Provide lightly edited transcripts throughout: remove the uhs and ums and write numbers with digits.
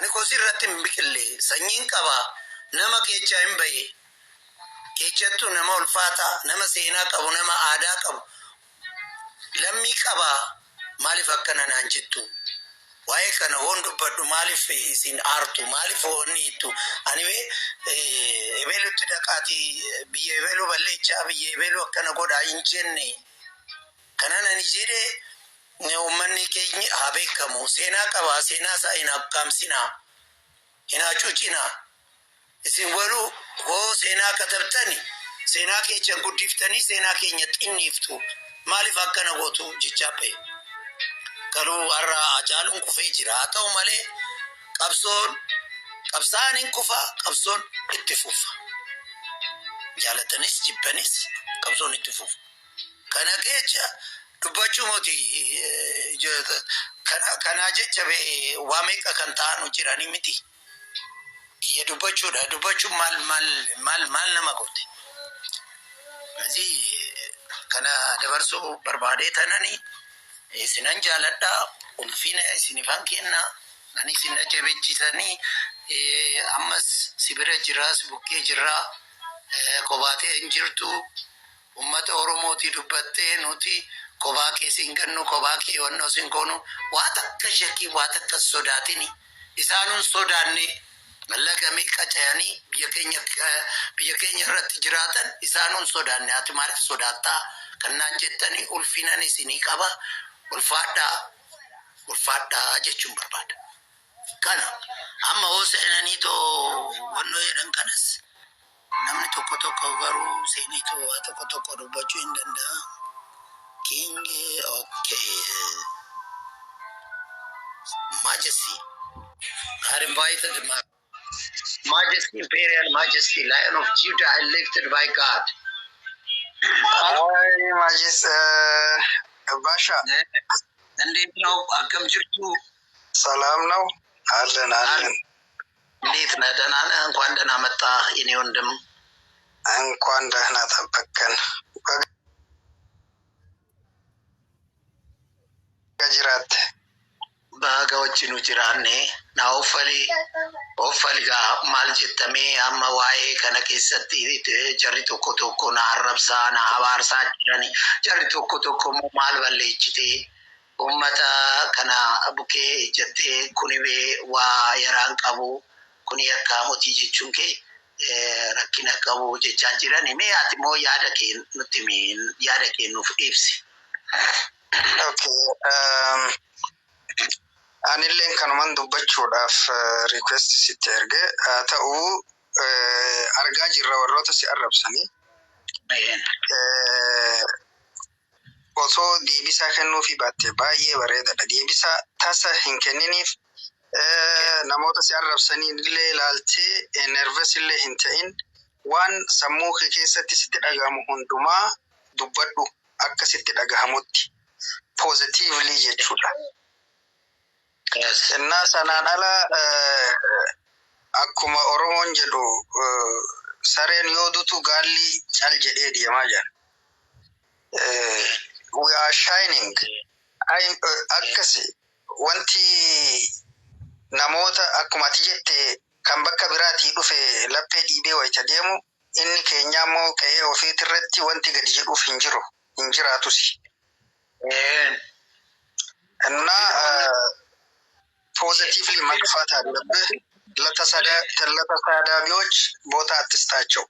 Ani kosii irratti hin biqille, sanyiin qaba, nama keechaa hin bahe. Keechattuu nama ulfaataa, nama seenaa qabu, nama aadaa qabu, lammii qaba, maaliif akkana naan jettu? Waa'ee kana hoon dubbadhu maaliif isin aartu? Maaliif wanni jettu? Ani bee ebelutti dhaqaatii biyya ebeluu balleechaa, biyya ebeluu akkana godhaa hin jenne. Kanan ani jedhe uummanni keenya haa beekamu. Seenaa qaba, seenaa isaa hin akkaamsinaa, hin hacuucinaa. Isin waluu hoo seenaa katabtani, seenaa keechan guddiftanii seenaa keenya xinniiftu. Maaliif akkana gootu jechaa ba'e. Garuu har'a Hacaaluun kufee jira. Haa ta'u malee qabsoon qabsaa'aan hin kufa, qabsoon itti fufa. Jaalatanis jibbanis qabsoon itti fufa. Kana keessa dubbachuu moti, kanaa jecha waa meeqa kan ta'anu jiranii miti. Kiyya dubbachuudha. Dubbachuun maal maal maal maal nama goote? Asii kana dabarsuu barbaadee tanani isinan jaaladhaa, ulfina isinifan kennaa, ani isin jabeechisanii ammas si bira jiraa, si bukkee jiraa, kobaatee hin jirtu. Ummata Oromootii dubbattee nuti kophaa kee siin gannu, kophaa kee wannoo siin goonu, waa takka shakkii, waa takka sodaatini. Isaanuun sodaanne laga meeqa ce'anii biyya keenya irratti jiraatan isaanuun sodaanne, ati maaliif sodaattaa kannaan jettanii, ulfinan isinii qaba, ulfaadhaa, ulfaadhaa jechuun barbaada. Kana amma hoo seenanii too wannoo jedhan kanas namni tokko tokko garuu seenee too waa tokko tokko dubbachuu hin danda'a. King, okay. Majesty. I had invited my Majesty, Imperial Majesty, Lion of Judah, elected by God. Hi, Majis Basha. እንዴት ነው? Akkam jirtu? ሰላም ነው አለን አለን። እንዴት ነህ? ደህና ነህ? እንኳን ደህና መጣህ የኔ ወንድም። እንኳን ደህና ጠበቅከን። Baga jiraatte. Baga wajjinu jiraanne na uffali uffali gaa maal jettamee amma waa'ee kana keessatti jarri tokko tokko na arrabsaa, na abaarsaa jirani, jarri tokko tokko immoo maal balleechitee ummata kana bukkee ejjattee, kuni bee waa yaraan qabu, kuni yakkaa motii jechuun kee rakkina qabu jechaa jirani. Mee ati immoo yaada kee nutti himi, yaada kee nuuf ibsi. Okay. Anilleen kanuman dubbachuudhaaf request sitti erge. Haa ta'u, argaa jirra warroota si arrabsanii. Osoo deebisaa kennuufii baatte baay'ee bareedaadha. Deebisaa tasa hin kenniniif, namoota si arrabsanii illee ilaaltee nervous illee hin ta'in, waan sammuu kee keessatti sitti dhagahamu hundumaa dubbadhu akka sitti dhagahamutti. Positively jechuudha. Innaa sanaan ala akkuma Oromoon jedhu, sareen yoo dutu gaalli cal jedhee deemaa jira. We are shining. Akkasi wanti namoota akkuma ati jette kan bakka biraatii dhufe laphee dhiibee wayita deemu, inni keenya immoo qe'ee ofiitirratti wanti gadi jedhuuf hin jiru, hin jiraatus. እና positively መግፋት አለብህ። ለተሳዳቢዎች ቦታ አትስጣቸው።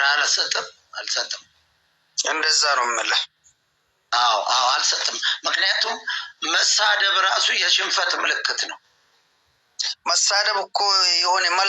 አልሰጥም፣ አልሰጥም። እንደዛ ነው የምልህ። አዎ፣ አልሰጥም። ምክንያቱም መሳደብ ራሱ የሽንፈት ምልክት ነው። መሳደብ እኮ የሆነ